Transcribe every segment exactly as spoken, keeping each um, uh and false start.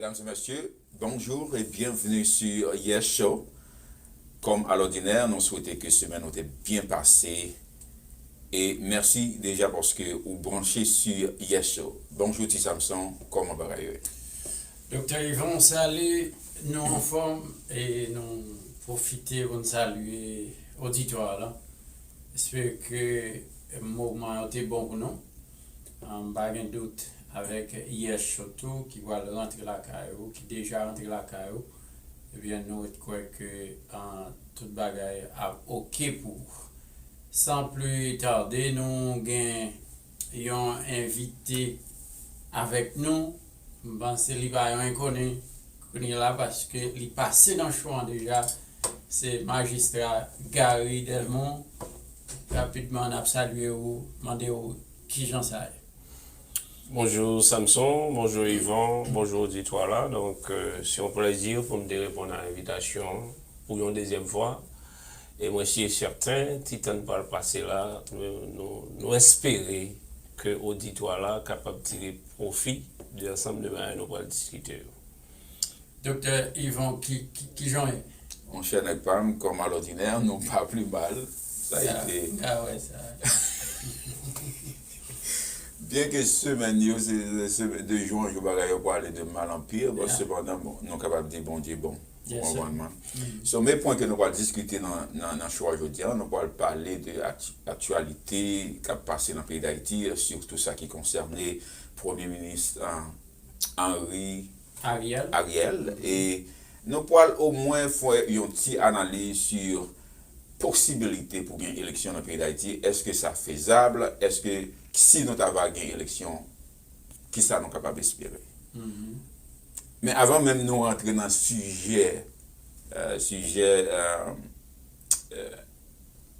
Mesdames et messieurs, bonjour et bienvenue sur Yes Show. Comme à l'ordinaire, nou swete ke semèn ou te byen pase. E mèsi deja paske ou branche sur Yes Show. Bonjou Ti Samson, kòman bagay yo ye? Doktè Yvon, sali, nou anfòm e nou pwofite pou n salye oditwa a la. Espere ke moman yo te bon pou nou. Ah, m pa gen dout avèk Yes Show tou ki pral rantre lakay ou, ki deja rantre lakay ou, ebyen nou ret kwè ke ah, tout bagay ap oke pou ou. San pli tade, nou gen yon envite avèk nou. M panse li pa yon enkoni kounye la paske li pase nan show an deja. Se majistra Gary Delmont. Rapidman, n ap salye ou, mande w kijan sa ye. Bonjou Samson, bonjou Yvon, bonjou oditwa la. Donk, euh, se yon plèzi pou m te reponn a envitasyon an pou yon dezyèm fwa. E mwen si e sèten, ti tan n pral pase la, nou, nou, nou espere ke oditwa la kapab tire pwofi de ansanm de bagay nou pral diskite yo. Doktè Yvon, ki, ki, kijan w ye? Monchè nèg pa m, kòm alòdinè, nou pa pli mal. Sa a ete. Ah, wè sa. Byen ke semèn yo, se, se de jou an jou bagay yo prale de mal an pi, bon, sepandan, bon, nou kapab di Bondye bon. Ou konprann mwen? So, men pwen ke nou pral diskite nan, nan, nan show a jodi a, nou pral pale de akti-, aktyalite k ap pase nan peyi Dayiti, sitou sa ki konsène Premye Minis, ah, Henry Ariel. Ariel. E nou pral omwen fè yon ti analiz sou posibilite pou gen eleksyon nan peyi Dayiti. Èske sa fezab? Èske si nou ta va gen eleksyon, kisa nou kapab espere? Men avan menm nou rantre nan sijè, euh, sijè, euh, euh,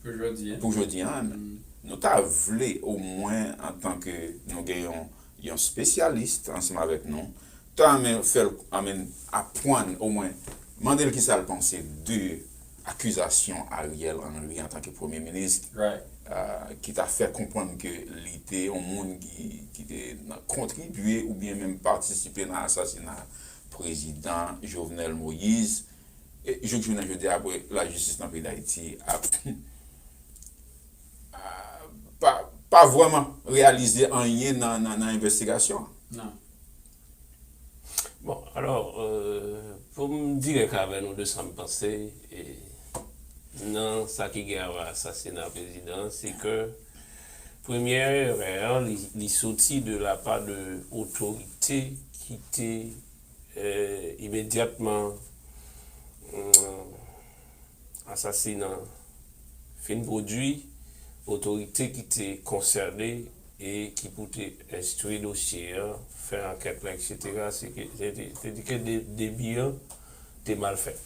pou jodi a, pou jodi a, nou ta vle omwen antanke nou gen yon, yon spesyalis ansanm avèk nou, ta renmen fè l, I mean, aprann omwen, mande l kisa l panse de akizasyon Ariel Henry antanke premye minis, euh, ki ta fè konprann ke li te yon moun ki, ki te nan kontribye oubyen menm patisipe nan asasina prezidan Jovenel Moïse. E jouk jounen jodi a, apre lajistis nan peyi Dayiti ap, ah, pa, pa vrèman reyalize anyen nan, nan, nan envestigasyon an. Non. Bon, alò, euh, pou m dirèk avè nou de sa m panse, e, nan sa ki gen avè asasina prezidan an, se ke premyè erè an, li, li soti de la pa de otorite ki te, euh, imedyatman, euh, asasina an fin pwodui, otorite ki te konsène e ki pou te enstwi dosye an, fè ankèt la, et cetera, se ke, se te, se di ke de-, debi an te mal fèt.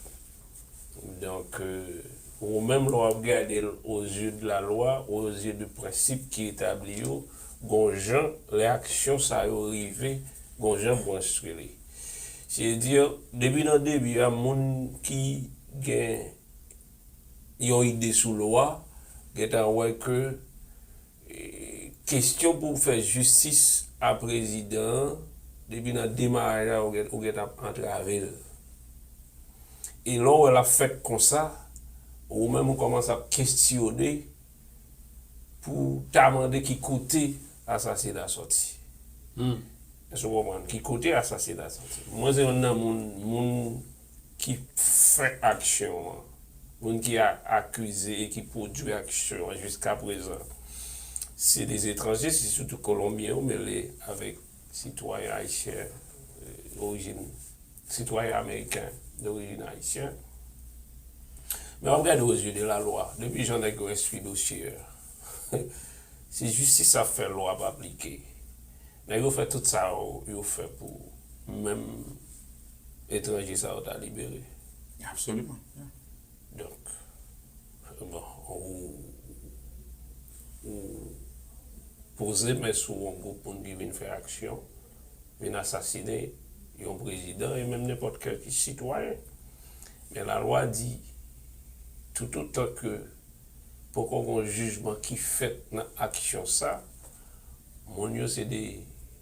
Donk, euh, ou menm lè w ap gade l aux yeux de la loi, aux yeux de prensip ki etabli yo, gon jan lè aksyon sa yo rive, gon jan pou enstwi li. Se di, depi nan debi a, moun ki gen yon ide sou lwa, gentan wè ke, e, kesyon pou fè jistis a prezidan an, depi nan demaraj la, ou gen, ou gentan ap antrave l. E lè w wè l ap fèt konsa, ou menm ou kòmanse ap kesyone pou w ta mande ki kote asasina sòti. Hmm. Èske w konprann? Ki kote asasina sòti? Mwen se youn nan moun, moun ki fè aksyon an, moun ki a-, akize e ki pwodui aksyon an jiska prezan, se de etranje, se sitou Kolonbyen yo mele avèk sitwayen ayisyen, euh, orijin, sitwayen ameriken dorijin ayisyen. Men w ap gade aux yeux de la loi, depi jan nèg yo enstwi dosye a, se jistis ap fè lwa ap aplike. Nèg yo fè tout sa yo, yo fè pou menm etranje sa yo ta libere. Absoliman. Donk, bon, ou, ou poze men sou yon gwoup moun ki vin fè aksyon, vin asasine yon prezidan e menm nenpòt kèlke sitwayen. Men lalwa di, toutotan ke poko gon jijman ki fèt nan aksyon sa, moun yo se de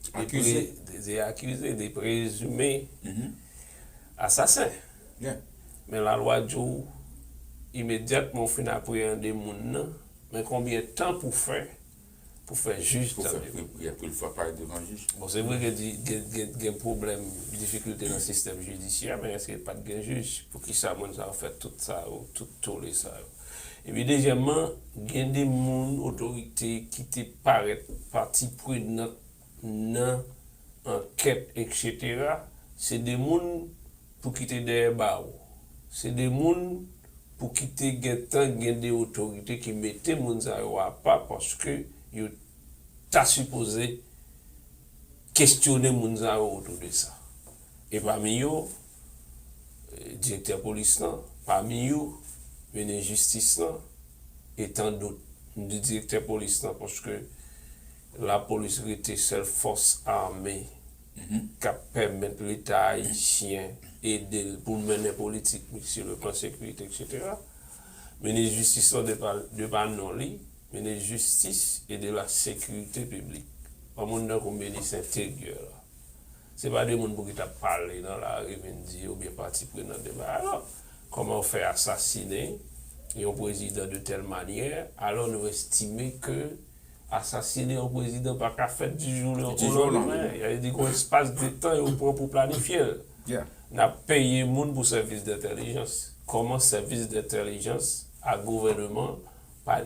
de akize, de, de akize, de prezime asasen. Men lalwa di w, imedyatman w fin apreyande moun nan, men konbyen tan pou fè, pou fè jij tande w. Pou l fè parèt devan jij. Bon, se vre gen, gen, gen, gen pwoblèm, difikilte nan sistèm jidisyè, men èske pa t gen jij? Poukisa moun sa yo fè tout sa yo, tout tole sa yo? Epi dezyèmman, gen de moun, otorite ki te parèt pati prenan nan ankèt, etsetera, se de moun pou ki te dèyè bawo. Se de moun pou ki te gentan gen de otorite ki mete moun sa yo apa paske yo ta sipoze kestyone moun sa yo otou de sa. E pami yo, eh, direktè polis lan, pami yo, minis jistis lan, e tan dot. M di direktè polis lan paske lapolis rete sèl fòs ame k ap pèmèt Leta ayisyen ede l pou l mennen politik li sou le plan sekirite, etsetera. Minis jistis lan, de pa, de pa non li, minis jistis e de la sekirite piblik. Pa moun tankou minis enteryè la. Se pa de moun pou ki t ap pale nan lari vin di oubyen pati prenan de bagay. Alò, kòman w fè asasinen yon prezidan de tèl manyè, alò nou estime ke asasinen yon prezidan pa ka fèt di jou o landemen. Di jou o landemen. Sa vle di gen yon espas de tan yo pran pou planifye l. N ap peye moun pou sèvis dentèlijans. Kòman sèvis dentèlijans ak gouvènman pa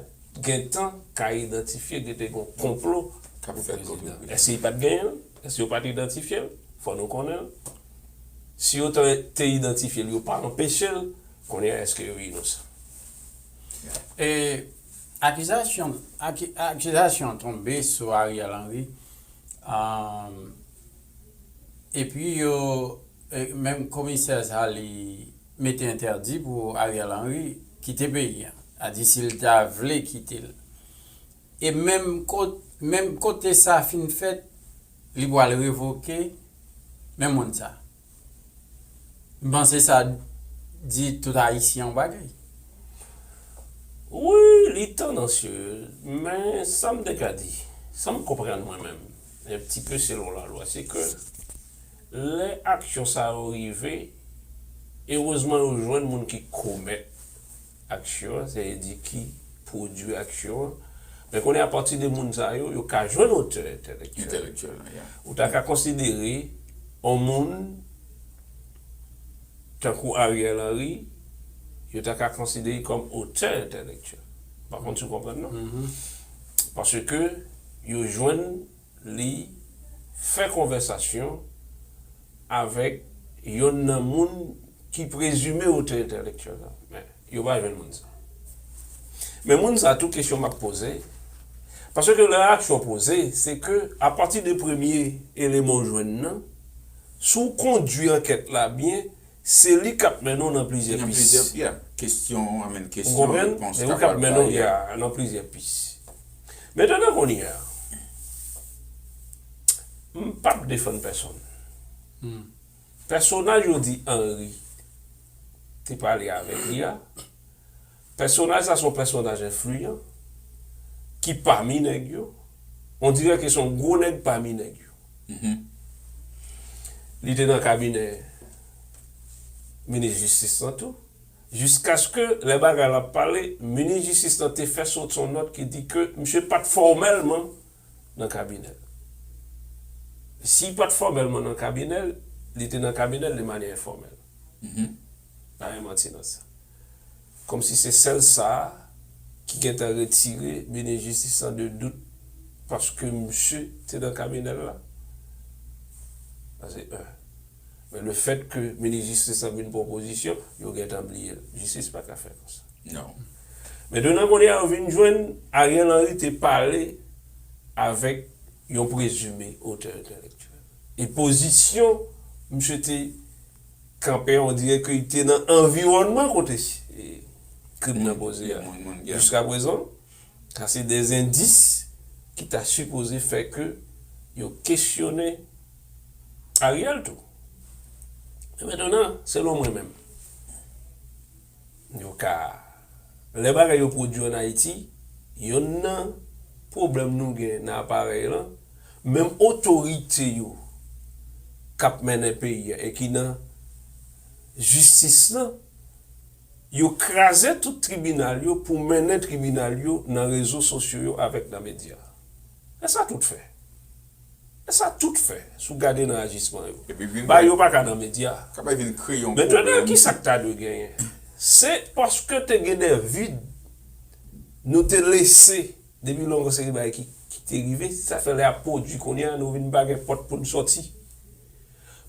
gentan ka idantifye gentan gen konplo pou prezidan? Èske li pa t genyen l? Èske yo pa t idantifye l? Fò nou konnen l. Si yo te, te idantifye l, yo pa anpeche l, kounye a èske yo inosan? E akizasyon, aki, akizasyon tonbe sou Ariel Henry. Epi yo, menm komisè sa li mete entèdi pou Ariel Henry kite peyi a. Sa di si l ta vle kite l. E menm kote, menm kote sa fin fèt, li pral revoke menm moun sa. M panse sa di tout Ayisyen yon bagay. Wi, li tandansye, men sa m te ka di, sa m konprann mwen menm, un petit peu selon la loi, se ke lè aksyon sa yo rive, erezman yo jwenn moun ki komèt aksyon an, sètadi ki pwodui aksyon an. Men kounye a, apati de moun sa yo, yo ka jwenn otè entèlektyèl. Ou ta ka konsidere yon moun tankou Ariel Henry, yo ta ka konsidere kòm otè entèlektyèl. M pa konn si w konprann non. Paske yo jwenn li fè konvèsasyon avèk yonn nan moun ki prezime otè entèlektyèl la. Men yo pa jwenn moun sa. Men moun sa tou kesyon m ap poze, paske lè aksyon poze, se ke apati de premye eleman w jwenn nan, si w kondui ankèt la byen, se li k ap mennen w nan plizyè pis. Nan plizyè pis. Kesyon, anmenn kesyon, repons kapab bay. Ou konprann? Se li k ap mennen w nan plizyè pis. Mentnan kounye a, m p ap defann pèsonn. Pèsonaj yo di Henry te pale avèk li a, pèsonaj sa se yon pèsonaj enfliyan ki pami nèg yo, on dirè ke se yon gwo nèg pami nèg yo. Li te nan kabinè minis jistis lan tou. Jiskaske lè bagay la ap pale, minis jistis lan te fè sot yon nòt ki di ke misye pa t fòmèlman nan kabinè l. Si l pa t fòmèlman nan kabinè l, li te nan kabinè l de manyè enfòmèl. Pa gen manti nan sa. Kòmsi se sèl sa a ki gentan retire minis jistis lan de dout paske misye te nan kabinè l la. Sa se en. Men lefèt ke minis jistis lan vin pran pozisyon, yo gentan bliye l. Jistis pa ka fè konsa. Non. Mentnan kounye a yo vin jwenn Ariel Henry te pale avèk yon prezime otè entèlektyèl. E pozisyon misye te kanpe a, on dirè ke li te nan anviwònman kote krim nan poze a. Jiskaprezan, sa se de endis ki ta sipoze fè ke yo kesyone Ariel tou. Men mentnan, selon mwen menm, yo ka, lè bagay yo pwodui ann Ayiti, yonn nan pwoblèm nou gen nan aparèy lan, menm otorite yo k ap mennen peyi a e ki nan jistis lan, yo kraze tout tribinal yo pou mennen tribinal yo nan rezo sosyo yo avèk nan medya. E sa tout fè. E sa tout fè, si w gade nan ajisman yo. Epi vin Ba yo pa ka nan medya. Kapab vin kreye yon Mentnan, pwoblèm. Ki sa k ta dwe genyen? Se paske te gen de vid nou te lese depi lontan, se bagay ki, ki te rive, sa fè lè ap pwodui kounye a, nou vin pa gen pòt pou n sòti.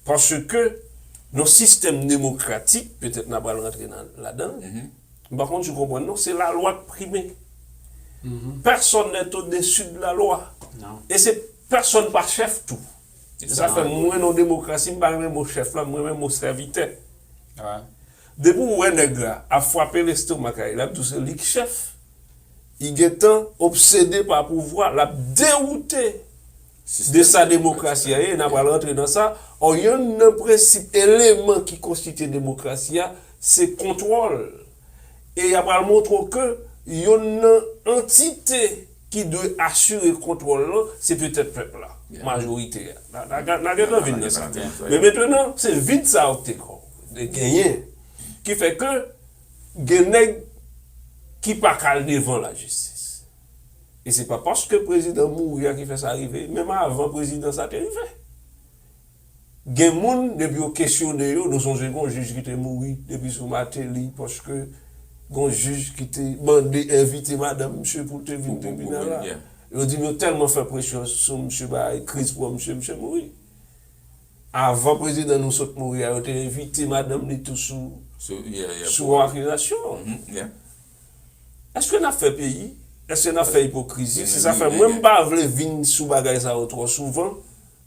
Paske nan sistèm demokratik, petèt n a pral rantre nan, ladan l, m pa konn si w konprann non, se lalwa k prime. Personne n'est au-dessus de la loi. E se pèsonn pa chèf tou. E sa fè mwen nan demokrasi, m pa renmen mo chèf la, m renmen mo sèvitè. Depi w wè nèg la ap frape lestomak a li, l ap di w se li k chèf. Li gentan obsede pa pouvwa, l ap dewoute de sa demokrasi a ye, n a pral rantre nan sa. Ò, yonn nan prensip, eleman ki konstitye demokrasi a, se kontwòl. E y a pral montre w ke yonn nan antite ki dwe asire kontwòl lan, se petèt pèp la, majorite a. N a, n a, n a, n a gentan vin nan sa. Men mentnan, se vid sa yo k te genyen, ki fè ke gen nèg ki pa ka al devan lajistis. E se pa paske prezidan mouri a ki fè sa rive, menm avan prezidan sa te rive. Gen moun, depi yo kesyone yo, nou sonje gen yon jij ki te mouri depi sou Martelly, paske gen yon jij ki te mande envite madanm misye pou l te vin tribinal la. Yo di m yo tèlman fè presyon sou misye, bay kriz pran misye, misye mouri. Avan prezidan nou sot mouri a, yo te envite madanm li tou sou, sou akizasyon. Èske n ap fè peyi? Èske n ap fè ipokrizi? Se sa fè mwen m pa vle vin sou bagay sa yo twò souvan.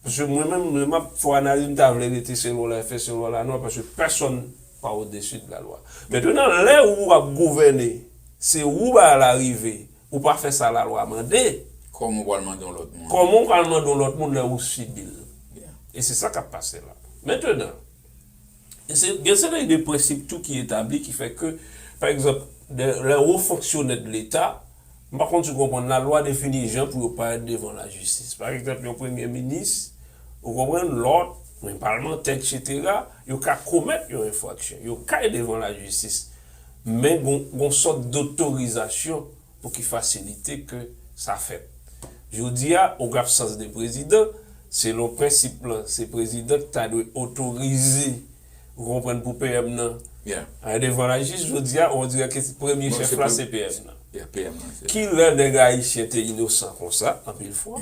Paske mwen menm, lè m ap fè analiz, m ta vle rete selon lè fè, selon lanwa, paske pèsonn pa odesi de lalwa. Mentnan, lè ou ap gouvène, se ou bagay la rive, ou pa fè sa lalwa mande. Kòman ou pral mande yon lòt moun? Kòman ou pral mande yon lòt moun lè ou sibi l? E se sa k ap pase la. Mentnan, e se, gen seri de prensip tou ki etabli ki fè ke, pa egzanp, de, lè wo fonksyonè de Leta, m pa konn si w konprann, lalwa defini jan pou yo parèt devan lajistis. Pa egzanp, yon premye minis, ou konprann, lòt, yon palmantè, etsetera, yo ka komèt yon enfraksyon, yo kay devan lajistis. Men gon, gon sòt dotorizasyon pou ki fasilite ke sa fèt. Jodi a, an absans de prezidan, selon prensip lan, se prezidan ki ta dwe otorize, ou konprann, pou P M nan al devan lajistis. Jodi a, on dirè ke premye chèf la se P M nan. Ki lè nèg ayisyen te inosan konsa, anpil fwa?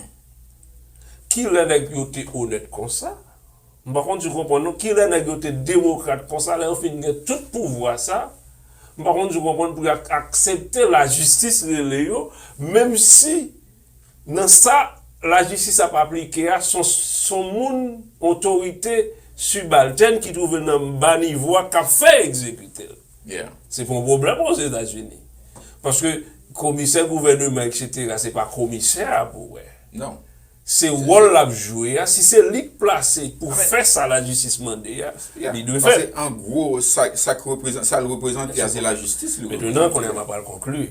Ki lè nèg yo te onèt konsa? M pa konn si w konprann non, kilè nèg yo te demokrat konsa, lè yo fin gen tout pouvwa sa, m pa konn si w konprann pou y ak, aksepte lajistis rele yo, menm si nan sa lajistis ap aplike a, se yon, se yon moun, otorite sibaltèn ki twouve l nan ba nivo a k ap fè egzekite l. Se pa yon pwoblèm Ozetazini. Paske komisè gouvèneman, etsetera, se pa komisè a pou wè. Se wòl l ap jwe a, si se li k plase pou fè sa lajistis mande a, li dwe fè l. Paske an gwo, sa, sa k reprezan-, sa l reprezante a, se lajistis li reprezante. Mentnan, kounye a m ap pral konkli.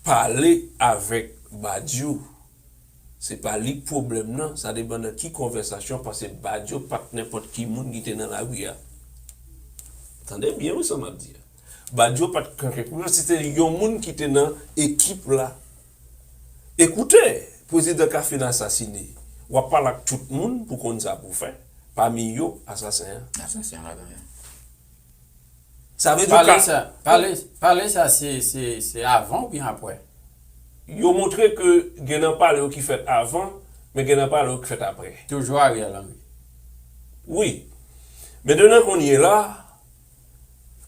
Pale avèk Badio. Se pa li k pwoblèm nan, sa depann nan ki konvèsasyon, paske Badio pa t nenpòt ki moun ki te nan lari a. Tande byen wi sa m ap di a. Badio pa t kanpe pou yo, se te yon moun ki te nan ekip la. Ekoute, prezidan ka fin asasine. W ap pale ak tout moun pou konn sa pou w fè. Pami yo, asasen an. Asasen an ladan yo. Sa vle di w ka... Pale sa, pale, pale sa, se, se, se avan oubyen apre? Yo montre ke gen nan pale yo ki fèt avan, men gen nan pale yo ki fèt apre. Toujou Ariel Henry. Wi. Mentnan kounye la,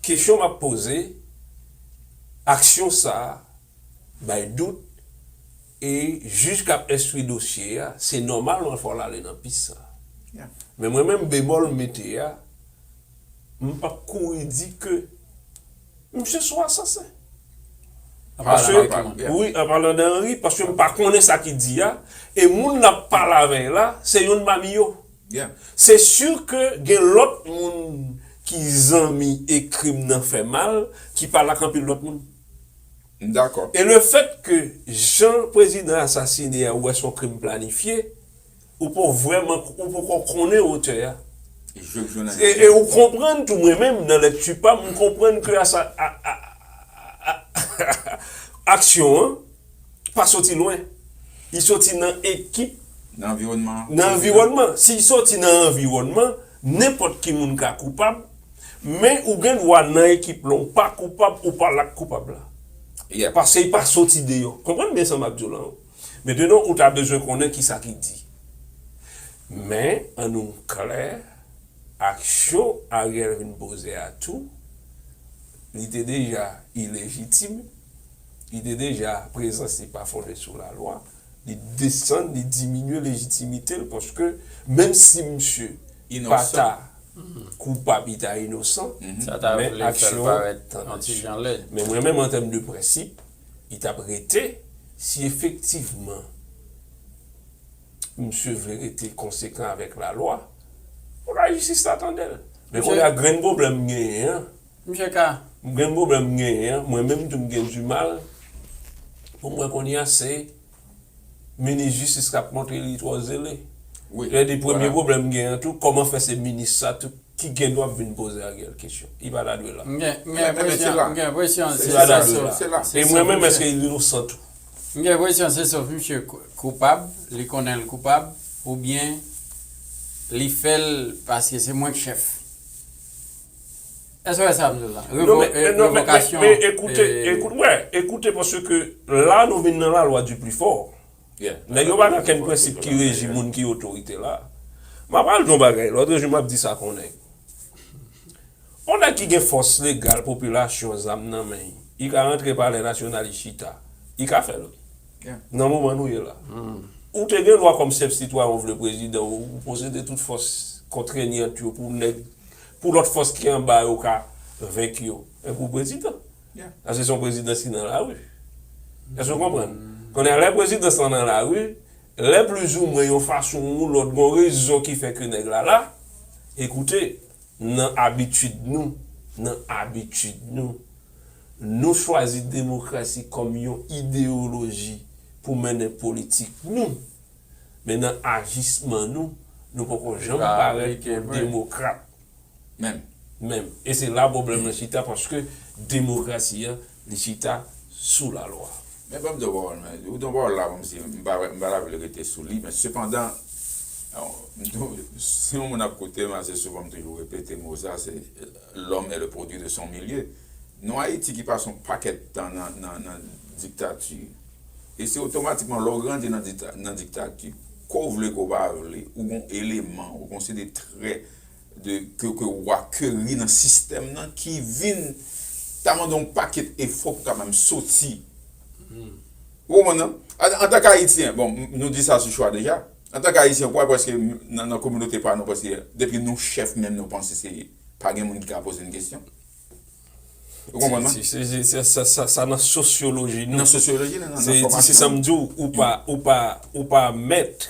kesyon m ap poze, aksyon sa a bay dout, e jij k ap enstwi dosye a, se nòmalman fò l ale nan pis sa. Men mwen menm, bemòl m mete a, m p ap kouri di ke misye se yon asasen. Paske, wi, an palan de Henry, paske m pa konnen sa ki di a, e moun l ap pale avè l la, se youn pami yo. Se si ke gen lòt moun ki zanmi e krim nan fè mal, ki pale ak anpil lòt moun. M dakò. E le fèt ke jan prezidan asasine a, ou wè se yon krim planifye, ou poko vrèman, ou poko konnen otè a. Jwe k jwe nan E, e ou konprann tou, mwen menm, nan lèkti pa m, m konprann ke asa, a, a, a, a, aksyon an pa soti lwen. Li soti nan ekip, nan anviwònman. Nan anviwònman. Si l soti nan anviwònman, nenpòt ki moun ka koupab, men ou gen dwa nan ekip lan, ou pa koupab, ou pa la k koupab la. Yeah. Paske li pa soti deyò. Konprann byen sa m ap di w la. Mentnan, ou ta bezwen konnen kisa ki di. Men, ann nou klè, aksyon Ariel vin poze a tou, li te deja ilejitim, li te deja prezans li pa fonde sou lalwa, li desann, li diminye lejitimite l, paske menm si misye pa ta koupab, li ta inosan, Sa ta vle fè l parèt yon ti jan lèd. Men mwen menm, an tèm de prensip, li t ap rete si efektivman misye vle rete konsekan avèk lalwa, pou lajistis la tande l. Men kounye a, grenn pwoblèm m genyen an, Misye ka. Grenn pwoblèm m genyen an, mwen menm tou m gen dimal pou m wè kounye a se minis jistis k ap montre li twò zele. Wi. Lè de premye pwoblèm m genyen an tou, kòman fè se minis sa tou ki gen dwa vin poze Ariel kesyon? Li pa ta dwe la. M gen m gen enpresyon m gen enpresyon se Li pa ta sa dwe so. la. Se E sof mwen menm, misye. Èske li inosan tou? M gen enpresyon se sof misye kou- koupab, li konnen l koupab, oubyen li fè l paske se mwen k chèf. Èske w wè sa m di w la? Non, men, Revo- non, men, revokasyon. men, men ekoute, eh, ekoute, wè, ekoute, paske la nou vin nan la lwa du plus fort. Yeah. Nèg yo pa nan kenn prensip ki reji moun ki otorite la. M ap pale de yon bagay, lòt jou m ap di sa konnen. Yon nèg ki gen fòs legal, popilasyon, zam nan men, li ka rantre palè nasyonal, li chita. Li ka fè l, wi. Yeah. Nan moman nou ye la. Ou te gen dwa kòm sèf sitwayen, ou vle prezidan, ou posede tout fòs kontreyant yo pou nèg, pou lòt fòs ki anba yo ka venk yo. Men pou prezidan. Yeah. Paske se yon prezidans ki nan lari. Èske w konprann? Kounye a, lè prezidans lan nan lari, lè plizoumwen yon fason ou lòt, gon rezon ki fè ke nèg la la, ekoute, nan abitid nou, nan abitid nou, nou chwazi demokrasi kòm yon ideyoloji pou mennen politik nou. Men nan ajisman nou, nou poko janm Pa parèt aplike yon vre. Demokrat. Menm. Menm. E se la pwoblèm nan chita, paske demokrasi an, li chita sou lalwa. Men ban m di w pawòl, men, ou di yon pawòl la, kòmsi m pa, m pa ta vle rete sou li, men sepandan, se yon moun ap koute m, ase souvan m toujou repete mo sa, se l'homme est le produit de son milieu. Nou Ayiti ki pase yon pakèt tan nan, nan, nan diktati, e se otomatikman lè w grandi nan dikta- nan diktati, ke w vle ke w pa vle, ou gon eleman, ou gon se de trè de, ke, ke w akeri nan sistèm nan ki vin ta mande yon pakèt efò pou ka menm soti. Ou konprann nan? An, antanke Ayisyen, bon, m- nou di sa sou chwa deja. Antanke Ayisyen, ou wè prèske nan, nan kominote pa nou, prèske depi nou chèf menm nou panse se pa gen moun ki ka poze n kesyon. Ou konprann mwen? Se- se- se- se- Sa sa- sa nan sosyoloji nou. Nan sosyoloji, nan, nan Se di se fòmasyon. Sa m di w, ou pa, ou pa, ou pa mèt.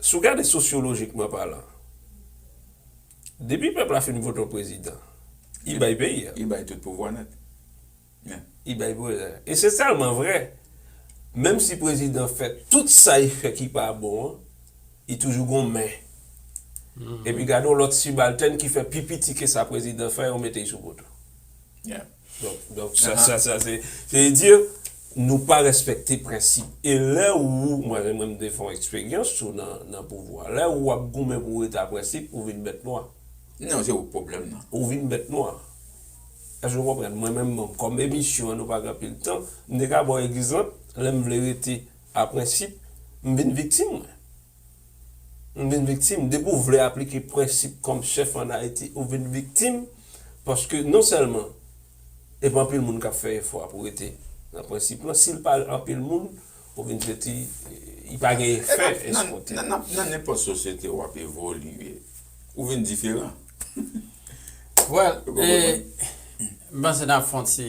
Si w gade sosyolojikman palan, depi pèp la fin vote yon prezidan, li bay peyi a. Li bay tout pouvwa nèt. Yeah. Li bay pouvwa. E se tèlman vre, menm si prezidan fè tout sa li fè ki pa bon an, li toujou gon men. Epi gade yon lòt sibaltèn ki fè pi piti ke sa prezidan fè, yo mete l sou poto. Yeah. Donk, donk sa, sa, sa, se, se di, nou pa respekte prensip. E lè ou, mwen, mwen, m te fè yon eksperyans tou nan, nan pouvwa. Lè ou ap goumen pou w rete a prensip, ou vin bèt nwa. Non, se ou pwoblèm nan. Ou vin bèt nwa. Èske w konprann? Mwen menm, mwen, kòm emisyon an, nou pa gen anpil tan, m te ka ba w egzanp, lè m vle rete a prensip, m vin viktim, mwen. M vin viktim. Depi w vle aplike prensip kòm chèf ann Ayiti, ou vin viktim. Paske non sèlman e pa anpil moun k ap fè efò a pou rete nan prensip lan, si l pa anpil moun, ou vin santi li pa gen efè Nan- eskonte. Nan nan- nan nenpòt sosyete w ap evolye, ou vin diferan. Well, e, m panse n ap fè yon ti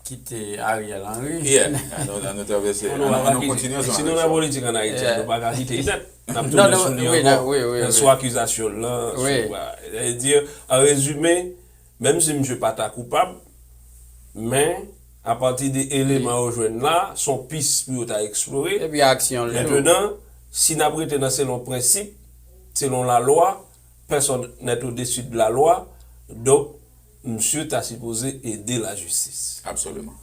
kite Ariel Henry. Yeah, an nou, an nou travèse, An an nou nou, pa an nou kite. kontinye Si sou nou nan Ariel. politik ann Ayiti, Yeah. nou pa ka kite li nèt. N ap Non, tounen non, sou li wi, non, ankò. wi, wi, Nan wi. sou akizasyon l lan, Wi. sou, sètadi, an rezime, menm si misye pa ta koupab, Men, apati de eleman yo jwenn la, se yon pis pou yo ta eksplore. Epi aksyon l tou. Mentnan, si n ap rete nan selon prensip, selon lalwa, personne n'est au-dessus de la loi, donk, misye ta sipoze ede lajistis. Absoliman.